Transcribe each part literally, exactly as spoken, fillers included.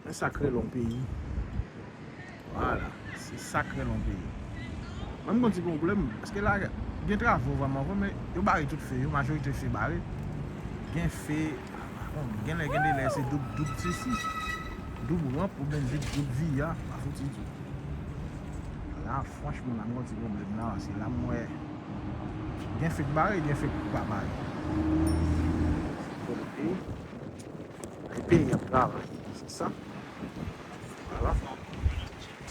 Se sa k rele yon peyi. Vwala, se sa k rele yon peyi. Mwen, m gon ti pwoblèm, paske la, gen travo vrèman vre, men yo bare tout fe yo, majorite fe bare. Gen fe, pa konn, gen lè, gen de lè, se doub, doub sesi, doub ranp, oubyen doub, doub viya, pa fouti tou. La, franchman, la, m gon ti pwoblèm la, paske la, m wè, gen fe k bare, gen fe k pa bare. Bon, e, Lè peyi ap travay, se sa. Vwala.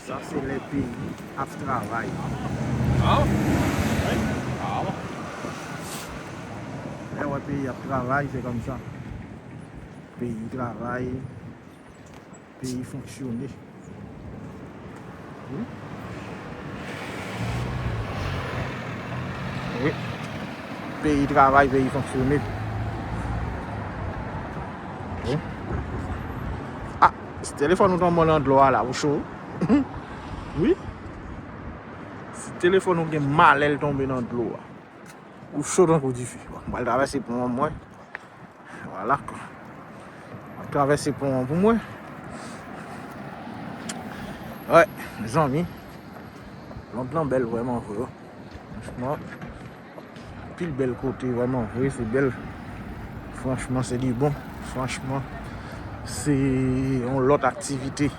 Sa se lè peyi ap travay. Ah, wi. Ah, bon. Lè w wè peyi ap travay, se kòmsa. Peyi travay, peyi fonksyone. Wi. Wi. Peyi travay, peyi fonksyone. Wi. Ah, si telefòn ou tonbe nan dlo a la, ou cho. Wi. Si telefòn ou gen malè l tonbe nan dlo a, ou cho tankou dife. Bon, m pral travèse pon an mwen. Vwala. M ap travèse pon an pou mwen. Wè, mezanmi. Lond lan bèl vrèman vre, wi. Franchman, anpil bèl kote vrèman vre, se bèl. Franchman, se di bon. Franchman, se yon lòt aktivite.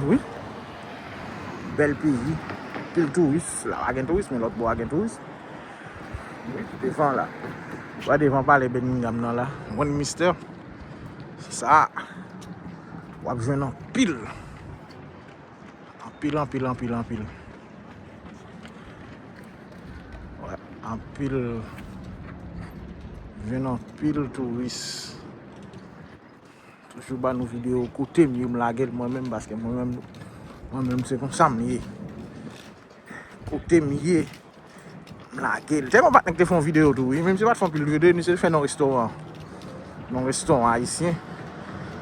Wi. Bèl peyi. Anpil touris. La pa gen touris, men lòt bò a gen touris. Devan la. Wè devan palè Birmingham nan la. Westminster. Sa. W ap jwenn anpil. Anpil, anpil, anpil, anpil. Wè, anpil. Jwenn anpil touris. Toujou ba nou videyo kote m ye, m lage l mwen menm, paske mwen menm, mwen menm se konsa m ye. Kote m ye, m lage l. Te gon patnè k te fè yon videyo tou, wi. Menm si l pa t fè anpil videyo, misye te fè nan restoran. Nan restoran ayisyen.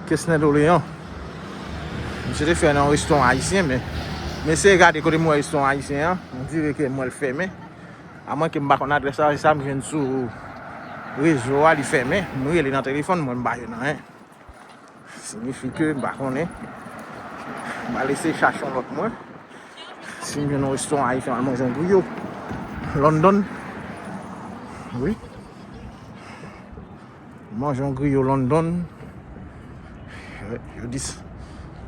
Kesnel Dolean. Misye te fè nan restoran ayisyen, men, men se gade kote m wè restoran ayisyen an, on dirait ke mwen l fèmen. Amwenke m pa konn adrès la, se sa m jwenn sou rezo a, li fèmen. M rele nan telefòn mwen, m pa jwenn anyen. Siyifi ke m pa konnen. M pral eseye chache yon lòt mwen. Si m jwenn yon restoran ayisyen, m al manje yon griyo. London. Wi. Manje yon griyo London. Yo di s-,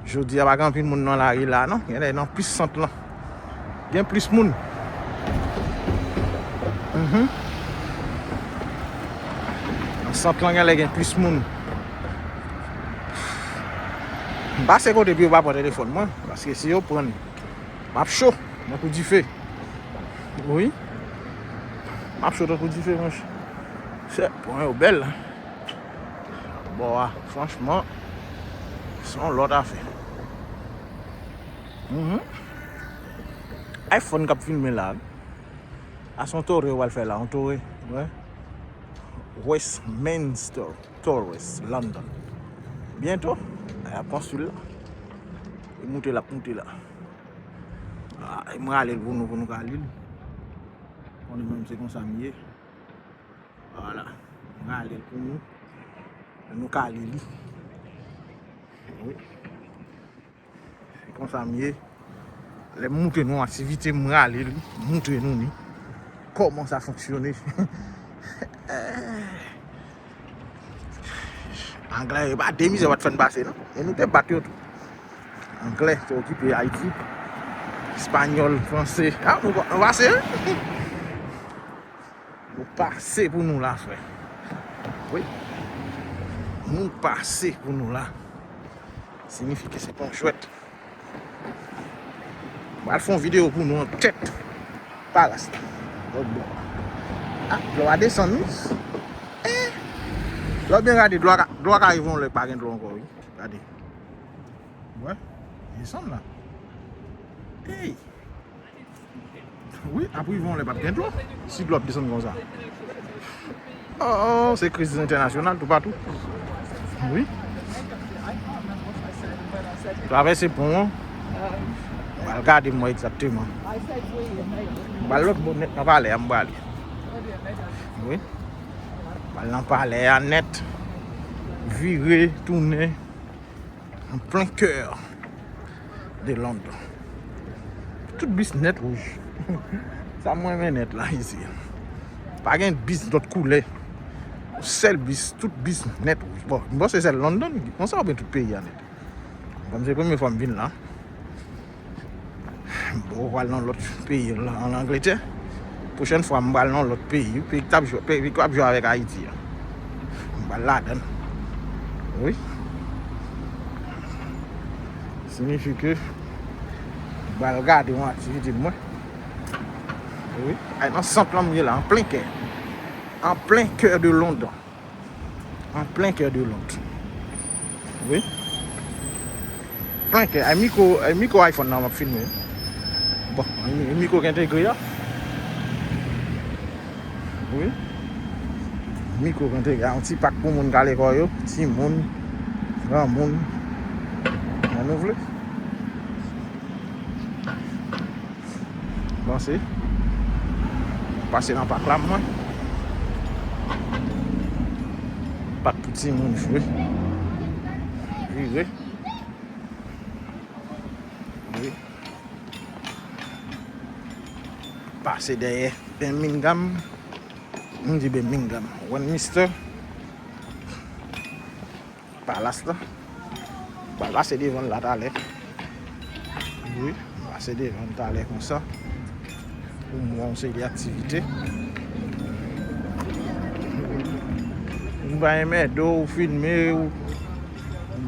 jodi a pa gen anpil moun nan lari la, non. Genlè nan plis sant lan. Gen plis moun. Mhm. Nan sant lan genlè gen plis moun. M pase kote pou yo pa pran telefòn mwen, paske si yo pran l, m ap cho tankou dife. Wi. M ap cho tankou dife, monchè. Chè, pwen yo bèl. Bò a, franchman, se yon lòt afè. Mhm. iPhone k ap filme la. A se yon tore w al fè la, yon tore. Wè. Westminster, Torres, London. Byento, y ap konstwi l la. Li moute, l ap moute la. Ah, e m rale l pou nou, pou nou ka li l. Konnen menm se konsa m ye. Vwala. M rale l pou nou. Pou nou ka li li. Wi. Se konsa m ye. Lè m montre nou aktivite, m rale li, montre nou ni. Kòman sa fonksyone. Anglè, e pa de mizè w ap fè n pase, non? E nou te bat yo tou. Anglè te okipe Ayiti. Espanyòl, franse. Ah, nou, nou pase, wi. Nou pase pou nou la, frè. Wi. Nou pase pou nou la. Siyifi ke se pa yon jwèt. M pral fè yon videyo pou nou an tèt palas la. Lòt bò. Ah, dlo a desann, wi. Eh! Lè w byen gade, dlo a ka, dlo a ka rive yon lè pa gen dlo ankò, wi. Gade. Wè, desann la. Ey! Wi, ap rive yon lè p ap gen dlo. Si dlo ap desann konsa. Oh, oh, se kriz entènasyonal toupatou. Wi. Travèse pon an. M pral gade m wè egzakteman. M pral lòt bò nèt nan palè a, m prale. Wi. M pral nan palè a nèt. Vire, tounen. En plein cœur de London. Tout bis nèt wouj. Sa m renmen nèt la isi. Pa gen bis dòt koulè. Sèl bis, tout bis nèt wouj. Bon, m panse sèl London ki konsa oubyen tout peyi a nèt. Kòm se premye fwa m vin la. Bon, m pral nan lòt peyi an, an Angletè. Pwochèn fwa, m pral nan lòt peyi, peyi k t ap jwe, peyi k ap jwe avèk Ayiti a. M pral ladan l. Wi. Siyifi ke m pral gade yon aktivite mwen. Wi. Ay, nan sant lan m ye la, an plen kè. An plen kè de London. An plen kè de London. Wi. Plen kè. Ay, mikwo, ay, mikwo iPhone nan m ap filme. Bon, mi-, mikwo ki entegre a. Wi. Mikwo ki entegre a. Yon ti pak pou moun k ale kò yo. Timoun. Granmoun. Jan nou vle. Panse. Pase nan pak la, mwen. Pak pou timoun jwe. Vire. Wi. Pase dèyè Birmingham. M di Birmingham. Westminster. Palas la. M pral pase devan l la talè. Wi, m pase devan l talè konsa. Pou m wè yon seri de aktivite. M pa renmen do ou filme ou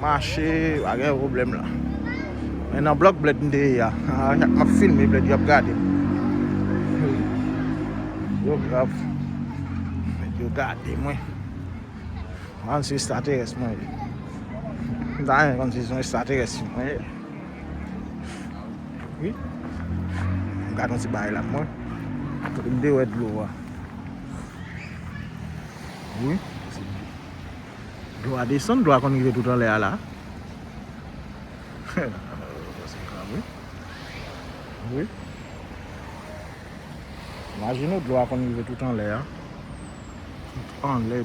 mache, pa gen pwoblèm la. Men nan blòk blèd m te ye a, a chak m ap filme blèd yo ap gade m. Yo grav. Yo gade mwen. Mwen se ekstraterès mwen ye. M ta renmen konn si se yon ekstraterès mwen ye. Wi. M gade yon ti bagay la mwen. Kote m te wè dlo a. Wi. Dlo a desann, dlo a konn rive tout anlè a la. Wi. Wi. Imajine w, dlo a konn rive tout anlè a. Tout anlè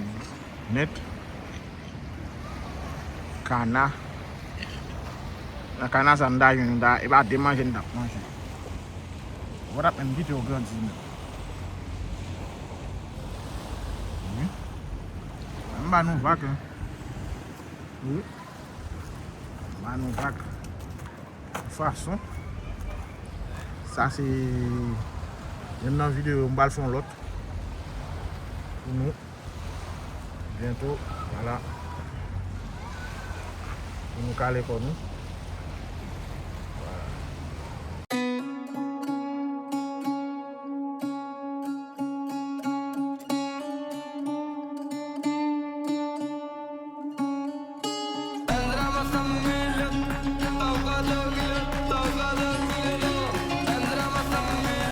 nèt. Kana. Nan kana sa, m ta jwenn, m ta, e pa de manje m t ap manje. Ou pa t ap menm kite yo grandi menm. Wi. M ba nou vag, hein. Wi. M ba nou vag. Fason. Sa se youn nan videyo, m pral fè yon lòt pou nou. Byento, vwala. Pou nou kale kò nou.